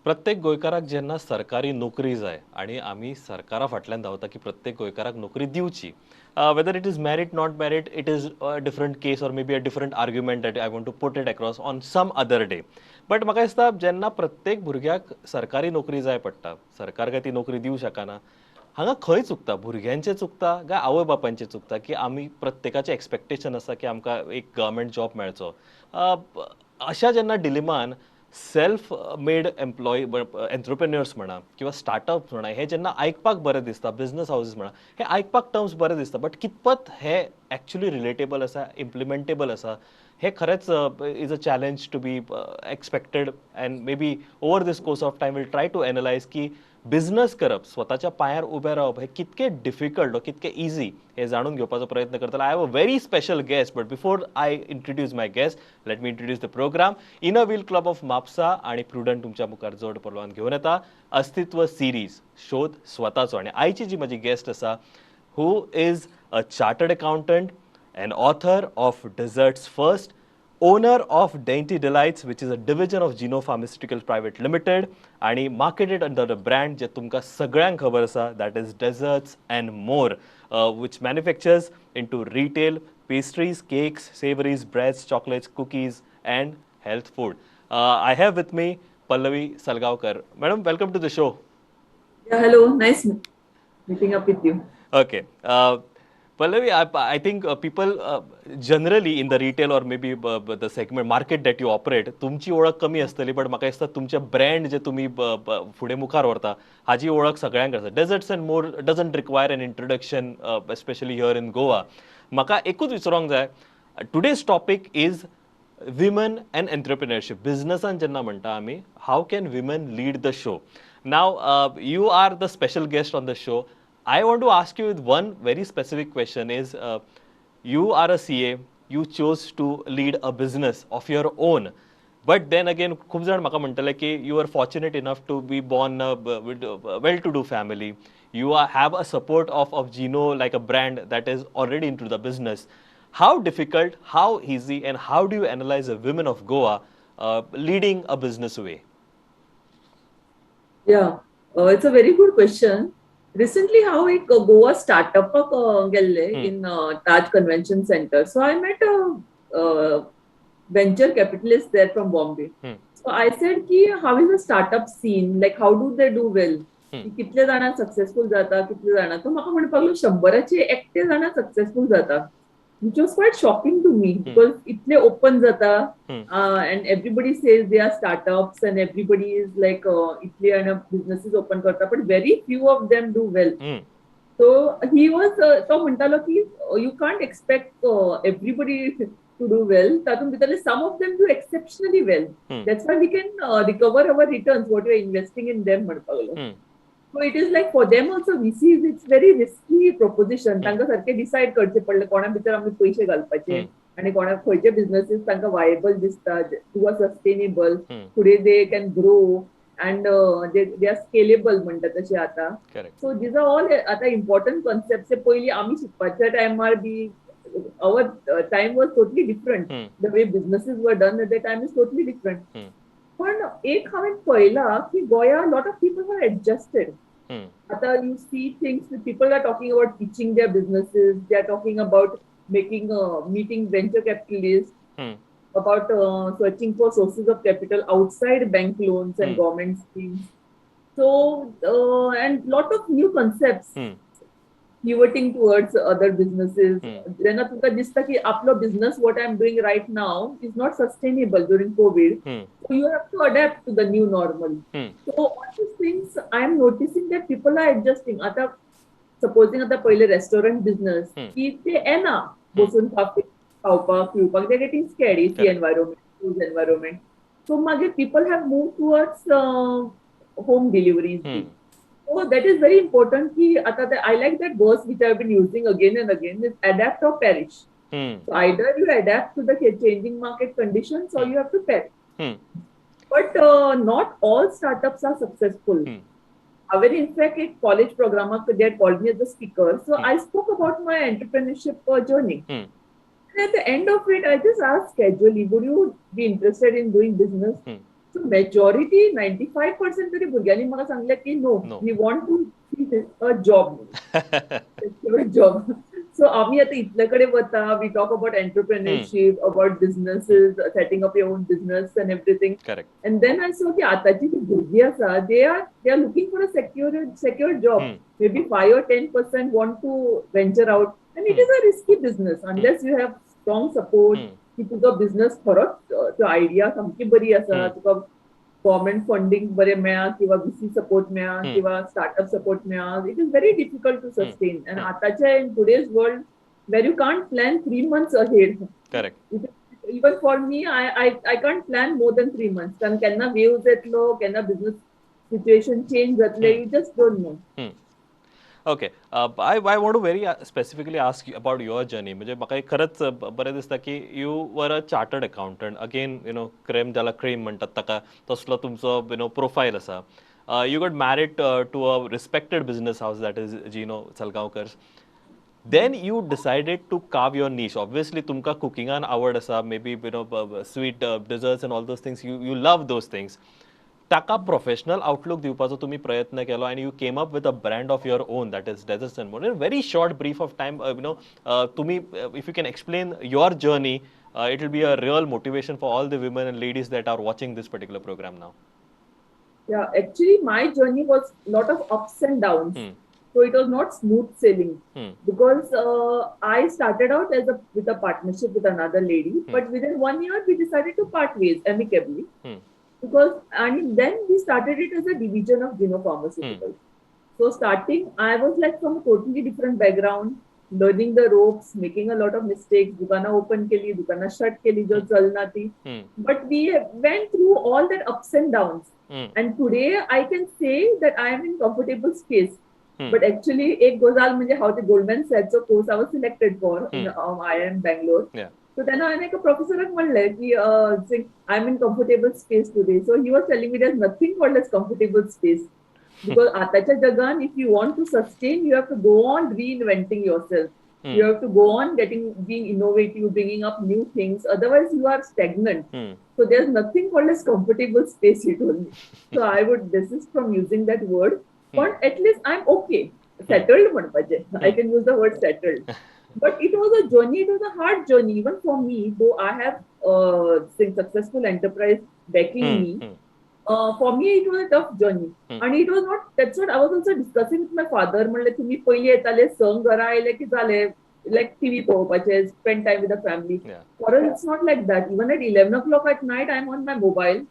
प्रत्येक गोंयकाराक जेन्ना सरकारी नोकरी जाय आनी आमी सरकारा फाटल्यान धांवता की प्रत्येक गोंयकाराक नोकरी दिवची, whether it is merit, not merit, it is a different case or maybe a different argument that I want to put it across on some other day. But म्हाका दिसता जेन्ना प्रत्येक भुरग्याक सरकारी नोकरी जाय पडटा, सरकार काय ती नोकरी दिवं शकना. हांगा खंय चुकता? भुरग्यांचें चुकता काय आवय बापायचें चुकता की आमी प्रत्येकाचें एक्सपेक्टेशन आसा की आमकां एक गव्हर्मेंट जॉब मेळचो? अशा जेन्ना डिलिमान सेल्फ मेड एम्प्लॉय एंटरप्रेन्युअर्स म्हणा किंवा स्टार्टअप म्हणा, हे जेन्ना आयकपाक बरें दिसता, बिझनस हावजीस म्हणा, हे आयकपाक टर्म्स बरें दिसता, बट कितपत हे एक्चुअली रिलेटेबल आसा, इम्प्लिमेंटेबल आसा, हे खरेंच is a challenge to be expected. And maybe over this course of time we'll try to analyse की बिझनस करप, स्वताच्या पांयार उबें रावप हे कितके डिफिकल्ट, कितके इजी हे जाणून घेवपाचो प्रयत्न करतलो. I have a very special guest, but before I introduce my guest, let me introduce the program. Inner wheel club of Mapusa आणि प्रुडंट तुमच्या मुखार जोड परवान घेवन येता अस्तित्व सिरीज, शोध स्वताचो. आनी आयची जी म्हजी गेस्ट आसा, who is a chartered accountant and author of Desserts First, owner of Dainty Delights, which is a division of Geno Pharmaceutical Private Limited, आणि marketed under the brand जे तुमकां सगळ्यांक खबर आसा, that is Desserts and More, which manufactures into retail pastries, cakes, savories, breads, chocolates, cookies and health food. I have with me Pallavi Salgaonkar. Madam, welcome to the show. Yeah, hello. Nice meeting up with you. Okay. Pallavi, I think people generally in the retail or maybe the segment market that you operate, तुमची ओळख कमी आसतली, but म्हाका दिसता तुमचे brand जे तुमी फुडें मुखार व्हरता हाजी ओळख सगळ्यांक आसा. Desserts and More doesn't require an introduction, especially here in Goa. म्हाका एकूच विचारूंक जाय, today's topic is women and entrepreneurship. बिझनसान जेन्ना म्हणटा आमी, how can women lead the show? Now you are the special guest on the show. I want to ask you one very specific question is, you are a CA, you chose to lead a business of your own. But then again, खूब जाण म्हाका म्हणटले की you are fortunate enough to be born with a well-to-do family. You have a support of Geno, like a brand that is already into the business. How difficult, how easy, and how do you analyze a women of Goa leading a business way? Yeah, it's a very good question. Recently हांव एक गोवा स्टार्टअपाक गेल्ले in Taj Convention Centre. So I met a venture capitalist there from Bombay. So I said की how is the startup scene, like how do they do well, कितले जाणां successful जाता, कितले जाणां? तो म्हाका म्हणपाक लागलो, शंबराचे एकटे जाणां सक्सेसफूल जाता, which was quite shocking to me because इतले ओपन जाता and everybody says they are startups and everybody is like इतले जाणां बिझनेसीस ओपन करता, but very few of them do well. So he was तो म्हणटालो की you can't expect everybody to do well. तातूंत भितरले some of them do exceptionally well. That's why we can recover our returns what you are investing in them, म्हणपाक लागलो. So it is like for them also, VCs, it's very risky proposition. तांकां सारकें decide करचें पडलें कोणा भितर आमी पयशे घालपाचे आनी कोणा खंयचे बिझनेसीस तांकां वायबल दिसता किंवा सस्टेनेबल, फुडें they can grow and they are scalable म्हणटा तशें आतां. सो these are all आतां इम्पॉर्टंट कॉन्सेप्ट. पयलीं आमी शिकपाच्या टायमार बी our time was totally different. The way businesses were done at the time is totally different. पण एक हांवें पळयलां की गोंया lot of people are adjusted. आता you see things, people are talking about pitching their businesses, they are talking about making meeting venture capitalists, about searching for sources of capital outside bank loans and government schemes. So, and lot of new concepts pivoting towards other businesses. जेन्ना तुमकां दिसता की आपलो business, what I am doing right now, is not sustainable during COVID, so you have to adapt to the new normal. So all these things I am noticing that people are adjusting. आता supposing आता पयले restaurant business की ते येना बसून खावपाक पिवपाक, they getting scared, AC Correct. Environment, close environment. So मागीर people have move towards home deliveries. So that is very important की आता I like that verse which I have been using again and again, is adapt or perish. So either you adapt to the changing market conditions or you have to perish. But not all startups are successful. However, in fact, at college program, they had called me as a speaker. So I spoke about my entrepreneurship journey. And at the end of it, I just asked casually, would you be interested in doing business? So majority 95% तरी भुरग्यांनी म्हाका सांगलें की no, we want to a job, job. So आमी आतां इतले कडेन वता, we talk about entrepreneurship, about businesses, setting up your own business and everything. Correct. And then I saw की आतांची जी भुरगीं आसा, they are looking for a secure job. Maybe 5 or 10% want to venture out, and it is a risky business unless you have strong support की तुजो business खरोच, त्यो idea सामकी बरी आसा, तुका गव्हर्मेंट फंडींग बरें मेळ्ळा किंवा व्हीसी सपोर्ट मेळ्ळा किंवा स्टार्टअप सपोर्ट मेळ्ळा, it is very difficult to sustain. And आताच्या in today's world where you can't plan 3 months ahead. Correct. Even for me, I can't plan more than 3 months, कारण केन्ना waves येतलो, केन्ना business situation change जातले, you just don't know. Okay, I want to very specifically ask about your journey. म्हणजे म्हाका एक खरंच बरें दिसता की you were a chartered accountant, again, crème de la crème म्हणटात ताका, तसलो तुमचो you know profile आसा. You got married to a respected business house, that is Gino Salgaonkars. Then you decided to carve your niche. Obviously तुमकां कुकिंगान आवड आसा, maybe sweet desserts and all those things, you love those things. ताका professional outlook दिवपाचो तुमी प्रयत्न केलो आनी you came up with a brand of your own, that is Desserts and More, in very short brief of time. तुमी if you can explain your journey, it will be a real motivation for all the women and ladies that are watching this particular program now. Yeah, actually, my journey was a lot of ups and downs. So it was not smooth sailing because I started out as a with a partnership with another lady, but within one year we decided to part ways amicably because and then we started it as a division of Gino Pharmaceuticals. So starting, I was like from a totally different background, learning the ropes, making a lot of mistakes. दुकाना open केली, दुकाना shut केली जो चलना ती. But we went through all that ups and downs. And today I can say that I am in comfortable space. But actually, एक गजाल म्हणजे हांव ते Goldman सॅक्सचो course I was selected for in IIM Bangalore. So तेन्ना हांवें एका प्रोफेसराक म्हणलें की I am in comfortable space today. So he was telling me there nothing called as comfortable space, because आताच्या जगान if you want to sustain, you have to go on reinventing yourself. You have to go on getting being innovative, bringing up new things. Otherwise, you are stagnant. So there's nothing called as comfortable space, he told me. So I would desist from using that word. But at least I'm okay. Settled म्हणपाचें. I can use the word settled. But it was a journey, it was a hard journey, even for me, though I have successful enterprise backing me. For me, it was a tough journey. And it was not, that's what I was also discussing with my father. म्हणले तुम्ही पयलीं येताले, संक घरा आयले की जाले, लायक TV पळोवपाचे, spend time with the family. For us, it's not like that. Even at 11 o'clock at night, I'm on my mobile.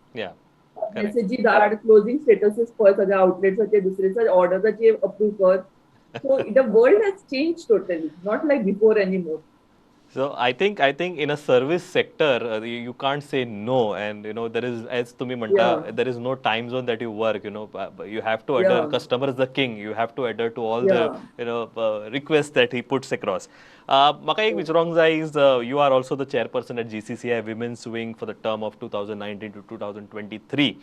मेसेजी धाड, क्लोजिंग स्टेटसीस पळय, सगळ्या आउटलेट्साचे, दुसरे ऑर्डर्साचे अप्रूव्ह कर. So the world has changed totally, not like before anymore. So I think in a service sector, you can't say no, and there is, as तुम्ही म्हणता, there is no time zone that you work. You have to adhere. Customer is the king. You have to adhere to all the requests that he puts across. म्हाका एक विचारूंक जाय is, you are also the chairperson at GCCI Women's Wing for the term of 2019 to 2023.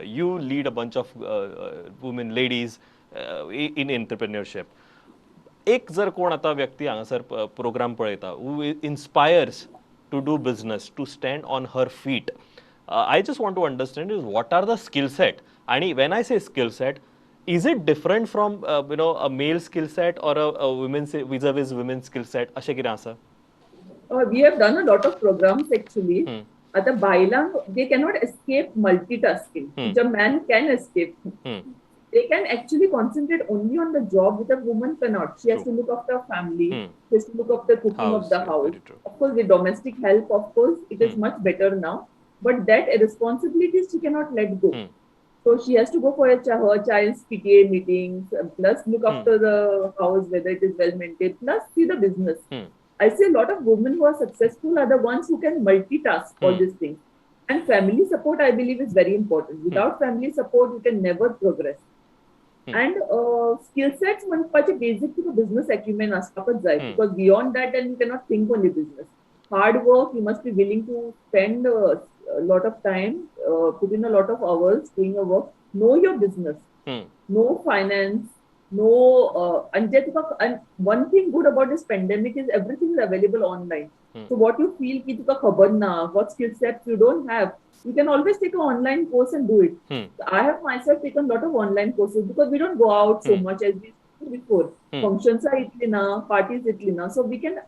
You lead a bunch of women, ladies in entrepreneurship. एक जर कोण आतां व्यक्ती हांगासर प्रोग्राम पळयता who inspires to do business, to stand on her feet, I just want to understand is what are the skill set? आणि when I say skill set, is it different from a male skill set or a women's vis women skill set, अशें कितें आसा? We have done a lot of programs, actually. आता बायलांक they cannot escape multitasking. A man can escape. They can actually concentrate only on the job, which a woman cannot. She has to look after her family. She has to look after cooking House, of the house. Very true. Of course, with domestic help, of course, it is much better now. But that responsibilities she cannot let go. So she has to go for her child's PTA meetings, plus look after the house, whether it is well maintained, plus see the business. I see a lot of women who are successful are the ones who can multitask all these things. And family support, I believe, is very important. Without family support, you can never progress. And skill sets म्हणपाचे basic तुका business acumen आसपाकच जाय, because beyond that, then you cannot think only business. Hard work, you must be willing to spend a lot of time, put in a lot of hours doing your work, know your business, know finance, know and जे तुका, and one thing good about this pandemic is everything is available online. So what you feel की तुका खबर ना, what skill sets you don't have, you can always take an online course and do it. I have myself taken lot of online courses because we don't go out so much as we before. Functions are इतली ना, parties इतली ना, so we can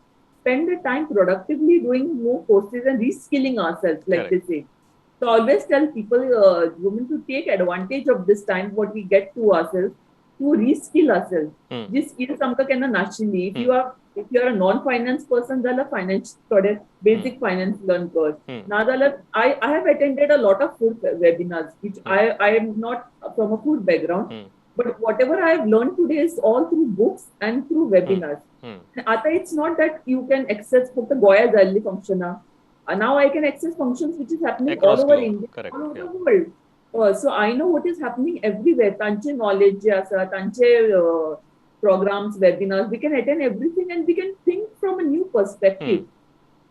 spend the time productively doing more courses and reskilling ourselves, like Correct. They say. So I always tell people, women, to take advantage of this time, what we get to ourselves, to reskill ourselves. Ji skills आमकां केन्ना नाशिल्ली, if you are a non finance person जाल्यार finance, थोडे basic finance learn कर. नाजाल्यार I have attended a lot of food webinars, which I am not from a food background, but whatever I have learn today is all through books and through webinars. आता it's not that you can access फक्त गोंया जाल्ली फंक्शनां. Now I can access functions which is happening Across all over globe. India, Correct. All over the world. So I know what is happening everywhere. तांचे knowledge जे आसा, तांचे programs, webinars, we can attend everything and we can think from a new perspective.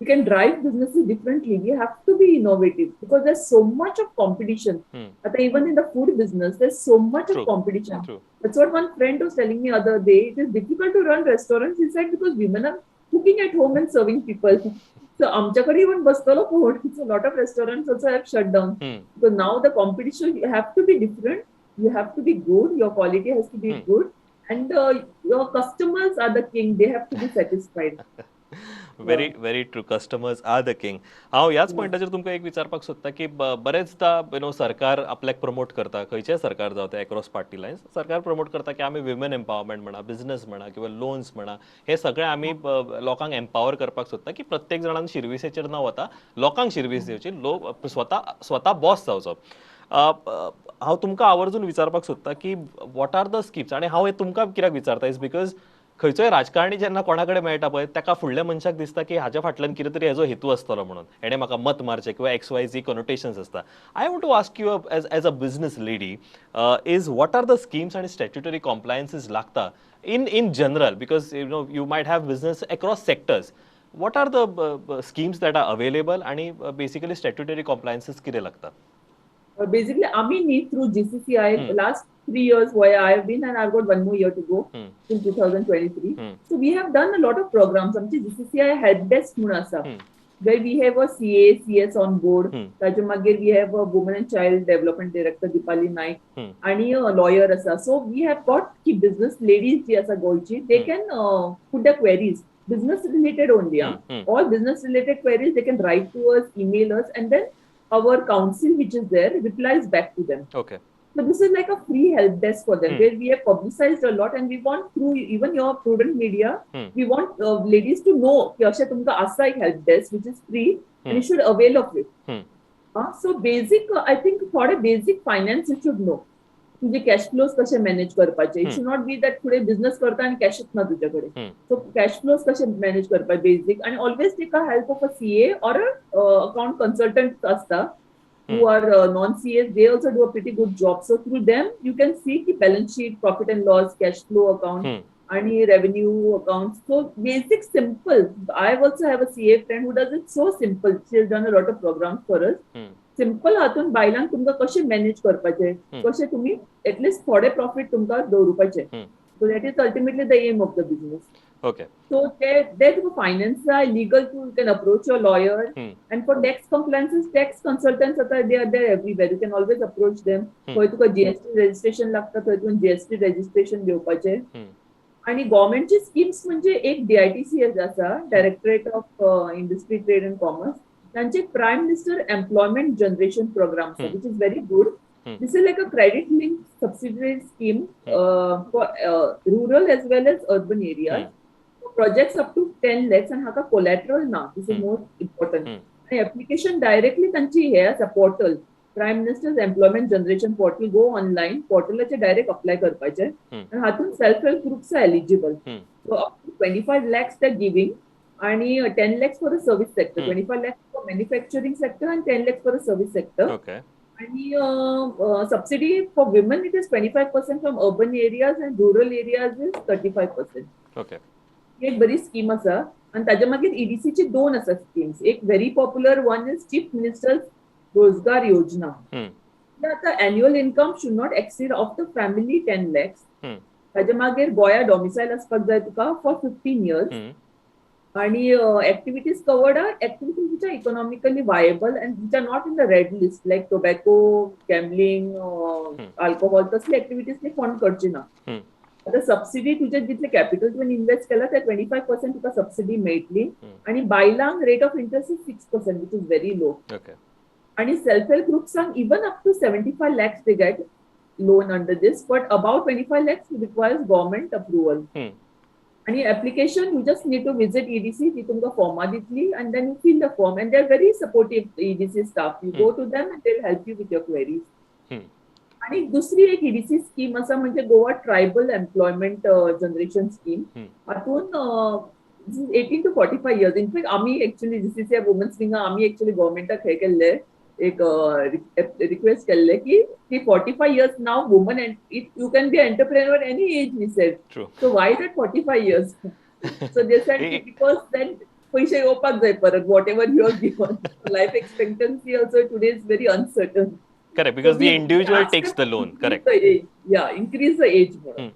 We can drive businesses differently. We have to be innovative because there's so much of competition. आता even in the food business, there's so much True. Of competition. True. That's what one friend was telling me other day. It is difficult to run restaurants, he said, because women are cooking at home and serving people. So आमच्याकडे येऊन बसतलो कोण? So a lot of restaurants also have shut down. Because now the competition, you have to be different, you have to be good, your quality has to be good, and your customers are the king. They have to be satisfied. Very, very true, customers are the king. हांव ह्याच पॉयंटाचेर तुमकां एक विचारपाक सोदता की बरेचदा you know सरकार आपल्याक प्रमोट करता, खंयचेय सरकार जावं तें, एक्रॉस पार्टी लायन्स सरकार प्रमोट करता की आमी विमेन एम्पावरमेंट म्हणा, बिझनस म्हणा किंवा लोन्स म्हणा, हे सगळे आमी लोकांक एम्पावर करपाक सोदता की प्रत्येक जाणान शिर्विसेचेर न वता लोकांक शिर्वीस दिवची, लोक स्वता स्वता बॉस जावचो. हांव तुमकां आवर्जून विचारपाक सोदता की what are the schemes? आनी हांव हें तुमकां कित्याक विचारता is because खंयचोय राजकारणी जेन्ना कोणा कडेन मेळटा पळय, ताका फुडल्या मनशाक दिसता की हाज्या फाटल्यान कितें तरी हेजो हेतू आसतलो म्हणून, हेणें म्हाका मत मारचें किंवा एक्स वाय झी कॉनोटेशन्स आसता. I want to ask you as a business lady is what are the schemes आनी स्टॅट्युटरी कॉम्प्लायन्सीस लागता in general, because you might have business across sectors. What are the schemes that are available आणि basically statutory कॉम्प्लायन्सीस कितें लागता? Basically, आमी न्ही through GCCI last 3 years where I have been, and I've got one more year to go in 2023. So we have done a lot of programs. आमची GCCI help desk म्हणून आसा, where we have a CA, CS on board. ताजे मागीर we have a women and child development director, Deepali Naik, आणि lawyer आसा. So we have got की business ladies जी आसा गोंयची, they can put their queries, business related only. All business related queries they can write to us, email us, and then our council which is there replies back to them. So this is like a free help desk for them, where we have publicized a lot, and we want through even your Prudent Media, we want ladies to know की अशें तुमकां आसा एक help desk which is free and you should avail of it. So basic, I think थोडे basic finance you should know. तुझे cash flows कसे manage करपाचे. It should not be that फुडें बिझनेस करता आनी कॅशच ना तुजे कडेन. सो कॅश फ्लोज कसे मॅनेज करपाचे बेसिक, आणि always take a help of a CA or account consultant असता who are non-CAs, they also do a pretty good job. So through them, you can see the balance sheet, profit and loss, cash flow account, आणि revenue accounts. So basic, simple. I also have a CA friend who does it so simple. She has done a lot of programs for us. Simple हातून बायलांक तुमकां कशें manage करपाचें, कशें तुमी at least थोडे profit तुमकां दवरुपाचे. So that is ultimately the aim of the business. So ते तुका फायनान्स जाय, legal, you can approach your lawyer. And for tax compliances, tax consultants आता they are there everywhere, you can always approach them. खंय तुका GST registration लागता, थंय तुवें GST registration घेवपाचें. आणि गव्हर्मेंटचे स्किम्स म्हणजे एक डीआयटीसी आसा, Directorate of Industry, Trade and Commerce, तांचे Prime Minister Employment Generation Program आसा, which is very good. This is like a credit link subsidiary scheme for rural as well as urban areas. Projects up to 10 lakhs and हाका collateral ना. This is most important. आणि application directly तांची हे आसा portal, Prime Minister's Employment Generation portal. Go online, पोर्टलाचेर direct apply करपाचें आणि हातून self help groups are eligible. So up to 25 lakhs they giving आणि 10 lakhs for the service sector, 25 lakhs for manufacturing sector आणि 10 lakhs for the service sector. आणि subsidy for women, it is 25% from urban areas and rural areas is 35%. ही एक बरी scheme आसा. आणि ताच्या मागीर ईडीसीची दोन आसा स्किम्स. एक very popular one is Chief Minister's Rozgar Yojana. आता annual income should not exceed of the family 10 lakhs. ताच्या मागीर गोंया डॉमिसायल आसपाक जाय तुका फॉर 15 इयर्स. आणि activities covered are activities which are economically viable and which are not in the red list, like tobacco, gambling, alcohol. तसले activities ते fund करची ना. आता सबसिडी, तुझे जितले कॅपिटल तुवें इन्व्हेस्ट केला ते 25% तुका सबसिडी मेळटली आणि बायलांक rate of interest is 6%, which is very low. आणि सेल्फ हेल्प ग्रुप्सांक even up to 75 lakhs they get loan under this, but above 25 lakhs requires government approval. आणि application, you just need to visit EDC. ती तुमकां फॉर्मां दितली and then you fill the form, and they are very supportive, EDC staff. You go to them and they help you with your queries. आणि दुसरी एक EDC scheme आसा, म्हणजे Goa tribal employment generation scheme. हातून 18 to 45 years. In fact, आमी actually GCCI women's विंगा आमी actually गव्हर्मेंटाक हे केल्ले, एक रिक्वेस्ट केल्ले की ती 45 years now, woman, and it you can be entrepreneur any age, we said. True. So why that 45 years? So they said because then पयशे येवपाक जाय परत, whatever you are given. Life expectancy also today is very uncertain. Correct, because the individual takes the loan, correct. Yeah, increase the age म्हणून.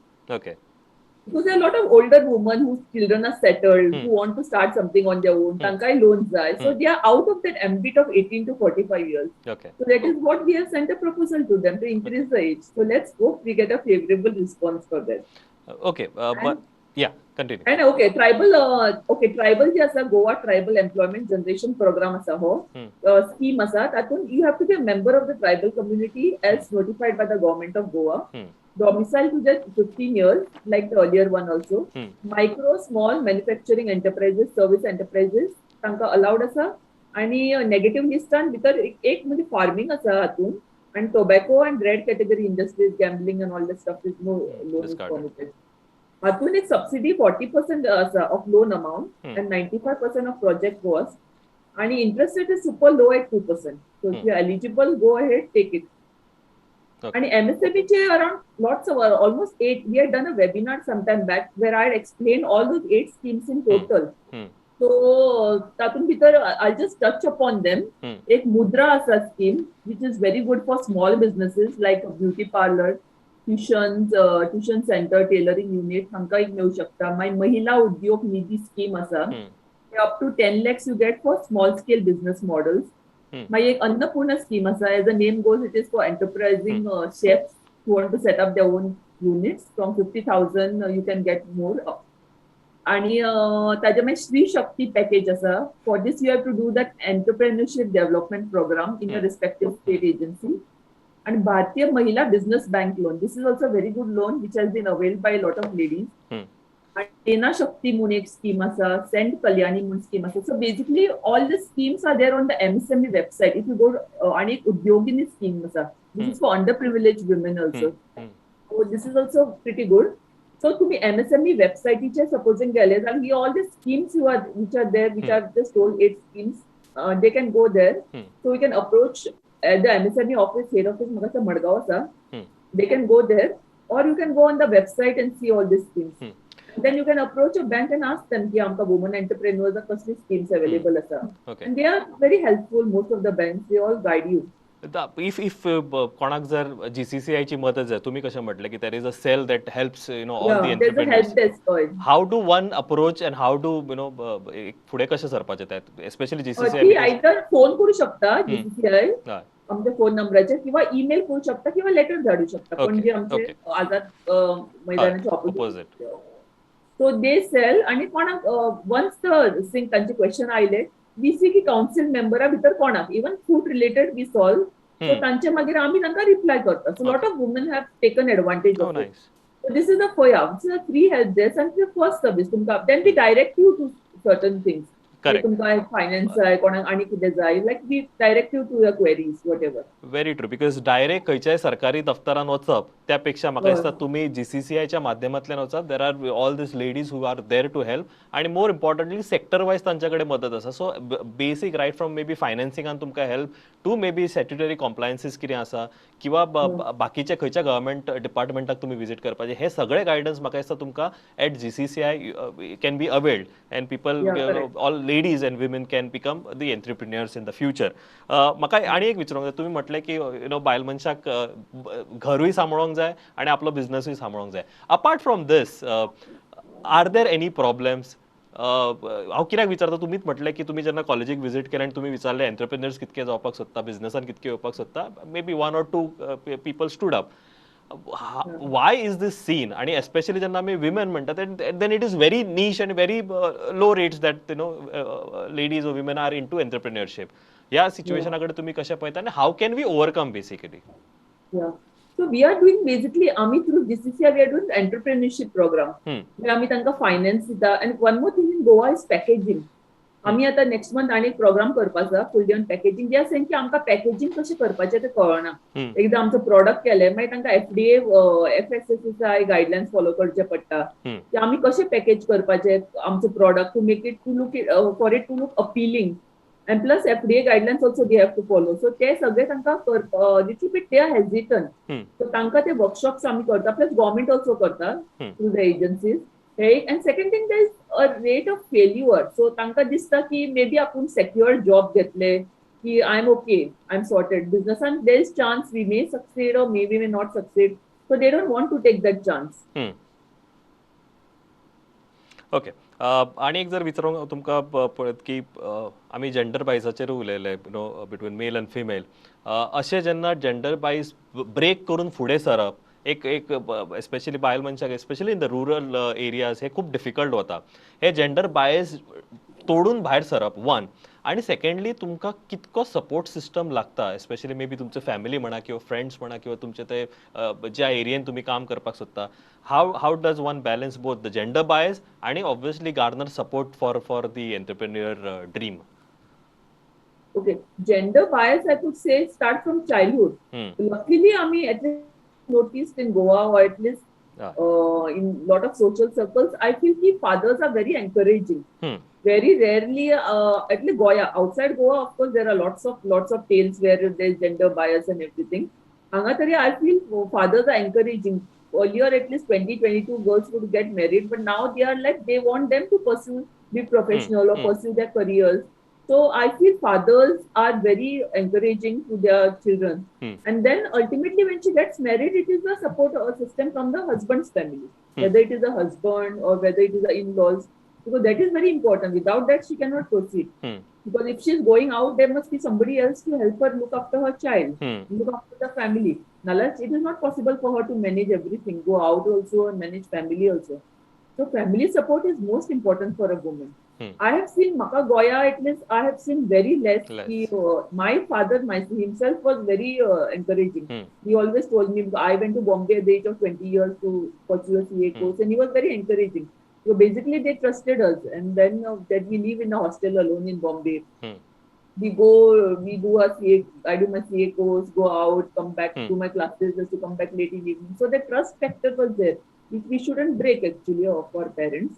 Because there are a lot of older women whose children are settled, who want to start something on their own. तांकांय loan जाय. So they are out of that ambit of 18 to 45 years. So that is what we have sent a proposal to them, to increase the age. So let's hope we get a favorable response for that. Okay, but yeah, continue. And okay, tribal, okay, tribal जे आसा, Goa tribal employment generation programme आसा, हो scheme आसा. तातूंत you have to be a member of the tribal community as notified by the Government of Goa, domicile तुझे 15 years, like the earlier one also. Micro, small manufacturing enterprises, service enterprises तांकां allowed आसा. आणि negative लिस्टान भितर एक म्हणजे farming आसा हातून, आणि tobacco and red category industries, gambling and all the stuff is no loan is Discarded. Permitted. हातून एक सबसिडी 40% आसा of loan amount and 95% of project cost, आणि interest rate is super low at 2%. So if you eligible, go ahead, take it. आणि MSME चे around lots of, almost eight. We had done a webinar some time back where I had explained all those eight schemes in total. So तातूंत भितर I just touch upon them. एक मुद्रा आसा scheme, which is very good for small businesses like beauty parlour, tuition tuition center, tailoring unit, हांकां एक मेळूं शकता. मागीर महिला उद्योग निधी स्कीम आसा. Up to 10 lakhs you get for small scale business models. मागीर एक अन्नपूर्णा स्कीम आसा. As a name goes, it is for enterprising chefs who want to set up their own units. From 50,000 you can get more. आणि ताजे मागीर श्री शक्ती package आसा. For this you have to do that entrepreneurship development program in your respective state agency. आणि भारतीय महिला business bank loan, this is also very good loan which has been availed by lot of ladies. आणि सेना शक्ती म्हणून एक scheme आसा, Saint Kalyani म्हणून स्कीम आसा. So basically all the schemes are there on the MSME website if you go. आणि एक उद्योगिनी स्कीम आसा. This is for under privileged women also. So this is also pretty good. So तुम्ही MSME वेबसायटीचेर supposing गेले जाल्यार ही all the schemes you are which are there, which are just told, eight schemes, they can go there. So you can approach the MSME office, head office म्हाका दिसता मडगांव आसा. They can go there or you can go on the website and see all these schemes. Then you can approach a bank and ask them की आमकां women entrepreneurs कसली schemes available आसा. And they are very helpful, most of the banks, they all guide you. If कोणाक जर जीसीसीआयची मदत जाय, तुम्ही कशें म्हटलें की there is a cell that helps all the Yeah, there's a help entrepreneurs. Desk. होय. How do one approach and how do फुडें कशें सरपाचें तें, एस्पेशली ती जीसीसीआय? आयदर फोन करू शकता जीसीसीआय आमच्या फोन नंबराचेर, किंवा ईमेल करू शकता, किंवा लेटर धाडू शकता पणजे आमचे आझाद मैदानाच्या opposite. Opposite. So they sell. आणि कोणाक वन्स the thing तांचे क्वेश्चन आयले, we सी की कावन्सिल मेंबरा भितर कोणाक even food related we solve, so तांचे मागीर आमी तांकां रिप्लाय करता. So lot of women have taken advantage of it. Nice. So this is a yeah, this is a free help desk and the first service तुमकां. Then we direct you to certain things. Correct. तुमकां finance जाय, कोणाक आनी कितें जाय, like we direct you to your queries, whatever. Very true, because direct खंयच्याय सरकारी दफ्तरान वचप त्या पेक्षा म्हाका दिसता तुमी जीसीसीआयच्या माध्यमांतल्यान वचात. There are all these ladies who are there to help, आणि मोर इम्पॉर्टंटली सेक्टर वायज तांच्या कडेन मदत आसा. So basic right from maybe फायनान्सिंगान तुमकां help to maybe statutory compliances कितें आसा, किंवा बाकीच्या खंयच्या गव्हर्मेंट डिपार्टमेंटाक तुमी विजीट करपाचें, हे सगळे गायडन्स म्हाका दिसता तुमकां at GCCI can be availed and people, all ladies and women can become the entrepreneurs in the future. म्हाका आनी एक विचारूंक जाय. तुमी म्हटलें की you know बायल मनशाक घरूय सांबाळोंक जाय आनी आपलो बिझनसूय सांबाळोंक जाय. Apart from this, are there any problems? हांव कित्याक विचारता, तुमीच म्हटलें की तुमी जेन्ना कॉलेजीक विजीट केलें आनी तुमी विचारलें एंटरप्रेन्युअर्स कितके जावपाक सोदता, बिझनसान कितके येवपाक सोदता, maybe one or two people stood up. Why is this seen? आणि एस्पेशली जेन्ना आमी विमेन म्हणटा, then it is very niche and very low rates that ladies or women are into entrepreneurship. ह्या सिच्युएशना कडेन तुमी कशें पळयता आनी how can we overcome, basically? Yeah. So we are doing basically, आमी through GCCI, we are doing entrepreneurship program. म्हणजे आमी तांकां फायनान्स दिता and one more thing in Goa is packaging. आमी आतां नेक्स्ट मंथ आनी एक प्रोग्राम करपाचो फुल ऑन पॅकेजींग. जे आसा की आमकां पॅकेजींग कशें करपाचें तें कळना. एकदां आमचो प्रोडक्ट केलें, मागीर तांकां एफडीए, एफएसएसआय गायडलायन्स फॉलो करचे पडटा की आमी कशें पॅकेज करपाचें आमचो product to make it to look for it to look appealing, and plus FDA guidelines also they have to follow. So ते सगळे तांकां little bit they are hesitant, so तांकां ते वर्कशॉप्स आमी करता, प्लस गव्हर्मेंट ऑल्सो करता through the agencies. हे एक, and second thing, there is a rate of failure. So तांकां दिसता की मे बी आपूण सेक्युअर जॉब घेतले की I am okay, I am sorted. बिझनसान there is chance we may succeed or may we may not succeed, so they don't want to take that chance. Okay, आनी एक जर विचारूंक तुमकां पळयत की आमी जेंडर बायसाचेर उलयले, between male and female, अशें जेन्ना जेंडर बायस ब्रेक करून फुडें सरप एक एक एस्पेशली बायल मनशाक, especially in the rural areas, हे खूब डिफिकल्ट वता. हे जेंडर बायस तोडून भायर सरप वन, आनी सेकंडली तुमकां कितको सपोर्ट सिस्टम लागता, एस्पेशली मे बी तुमचे फॅमिली म्हणा किंवा फ्रेंड्स म्हणा किंवा तुमचे ते ज्या एरियेन तुमी काम करपाक सोदता, how does one balance both the gender bias आणि obviously garner support for the entrepreneur dream? Okay, gender bias, I could say, start from childhood. Luckily, I mean, at least noticed in Goa or at least in lot of social circles, I feel ki fathers are very encouraging. Very rarely, at least Goa, outside Goa, of course, there are lots of tales where there's gender bias and everything. हांगा तरी I feel fathers are encouraging. Earlier, at least 20, 22 girls would get married, but now they are like, they want them to pursue, be professional or pursue their careers. So I feel fathers are very encouraging to their children. And then ultimately when she gets married, it is a support system from the husband's family, whether it is a husband or whether it is the in-laws, because that is very important. Without that, she cannot proceed. Because if she's going out, there must be somebody else to help her look after her child, look after the family. Nonetheless, it is not possible for her to manage everything, go out also and manage family also. So family support is most important for a woman. I have seen म्हाका Goa, at least I have seen very less. Less. की, my father himself was very encouraging. He always told me, I went to Bombay at the age of 20 years to pursue a CA course, and he was very encouraging. So basically they trusted us, and then that we live in a hostel alone in Bombay. We go, we do a CA, I do my CA course, go out, come back to my classes, just to come back late in evening. So the trust factor was there, which we shouldn't break actually of our parents.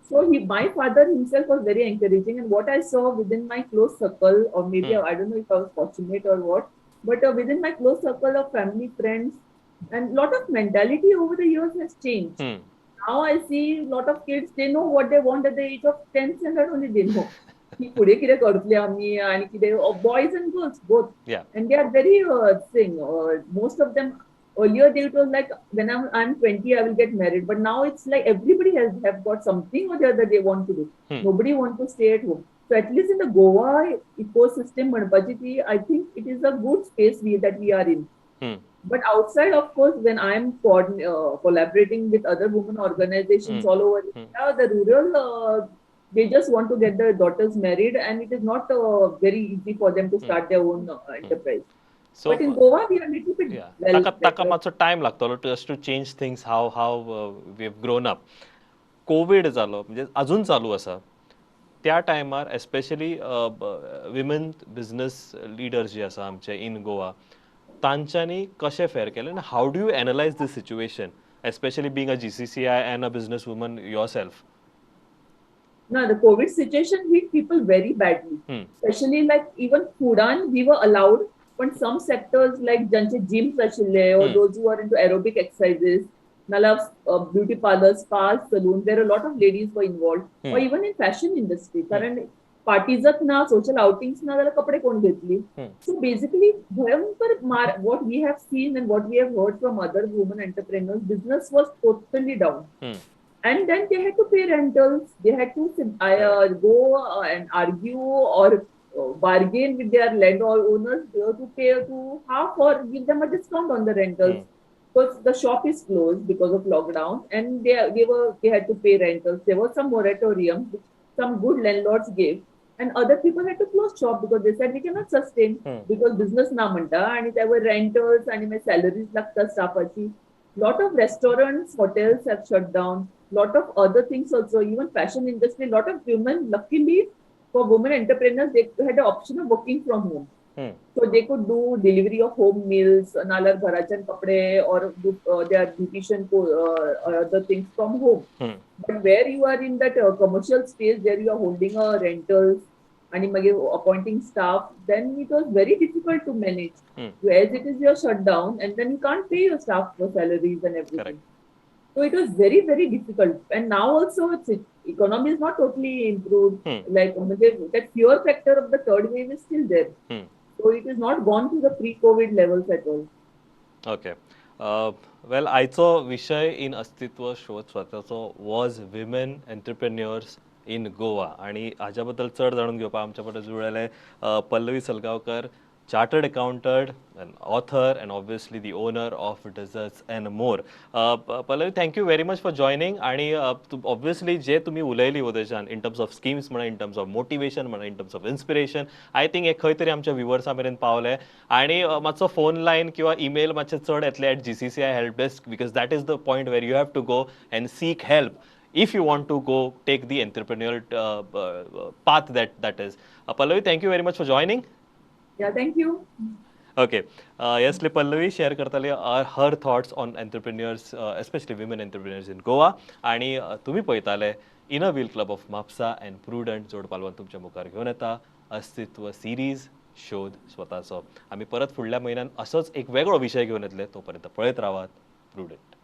So my father himself was very encouraging, and what I saw within my close circle, or maybe I don't know if I was fortunate or what, but within my close circle of family, friends, and lot of mentality over the years has changed. Now I see lot of kids, they know what they want at the age of 10th standard only they know. की फुडें कितें करतले आमी आनी कितें, boys and girls both. And they are very thing, most of them, earlier they, it was like when I'm 20 I will get married, but now it's like everybody has have got something or the other they want to do. Nobody want to stay at home. So at least in the Goa ecosystem म्हणपाची ती, I think it is a good space that we are in. But outside, of course, when I'm collaborating with other women organizations all over India, the rural, they just want to get their daughters married, and it is not very easy for them to start their own enterprise. So, but in Goa, we are little bit well ताका better. मातसो time लागतलो just to change things, how we have grown up. Covid जालो, म्हणजे अजून चालू आसा. त्या टायमार एस्पेशली विमेन बिझनस लिडर्स जे आसा आमचे इन गोवा, तांच्यांनी कशें फेर केलें आनी how do you analyze this situation, especially being a GCCI and a business woman yourself? No, the COVID situation hit people very badly. Especially like even Fudan we were allowed, but some sectors like ज्यांचे gyms आशिल्ले or those who are into aerobic exercises, नाल्यार beauty parlors, spas, saloon, there are a lot of ladies were involved, or even in fashion industry. कारण पार्टीजच ना, social outings ना जाल्यार कपडे कोण घेतली? सो बेसिकली भयंकर मार. What we have seen and what we have heard from other women entrepreneurs, business was totally down. And then they had to pay rentals. They had to go and argue or bargain with their landlord owners to pay to half or give them a discount on the rentals. Because the shop is closed because of lockdown, and they had to pay rentals. There was some moratorium which some good landlords gave, and other people had to close shop because they said we cannot sustain because business ना म्हणटा आणि there were rentals आणि मागीर salaries लागता स्टाफाची. Lot of restaurants, hotels have shut down. Lot of other things also, even fashion industry. Lot of women, luckily for women entrepreneurs, they had the option of working from home. So they could do delivery of home meals, नाल्यार घराच्यान कपडे or do their beautician or other things from home. But where you are in that commercial space, there you are holding a rentals आणि मागीर appointing staff, then it was very difficult to manage. As it is, you're shut down and then you can't pay your staff for salaries and everything. Correct. So it was very, very difficult. And now also it's economy is not totally improved. Like म्हणजे that fear factor of the third wave is still there. So it is not gone to the pre-COVID levels at all. Okay, वेल, आयचो विशय in अस्तित्व शोध स्वताचो was women entrepreneurs in Goa आणि हाज्या बद्दल चड जाणून घेवपाक आमच्या बरोबर जुळलेले Pallavi Salgaonkar, chartered accountant and author and obviously the owner of Desserts and More. Pallavi, thank you very much for joining. आणि ऑब्वियसली जे तुमी उलयली वदच्यान इन टर्म्स ऑफ स्किम्स म्हणा, इन टर्म्स ऑफ मोटिवेशन म्हणा, in terms of inspiration, I think हे खंय तरी आमच्या व्युवर्सां मेरेन पावले आणि मातसो फोन लायन किंवा ईमेल मातशे चड येतले at GCCI help desk, because that is the point where you have to go and seek help if you want to go take the entrepreneurial path that is. Pallavi, thank you very much for joining. Yeah, thank you. Okay. Yes, Pallavi share करताली her thoughts on entrepreneurs, especially women entrepreneurs in Goa. आणि तुम्ही पळयताले inner wheel club of Mapusa and prudent जोड पालवान तुमच्या मुखार घेवन येता अस्तित्व सिरीज शोध स्वताचो. आमी परत फुडल्या म्हयन्यान असोच एक वेगळो विशय घेवन येतले. तोपर्यंत पळयत रावात प्रुडंट.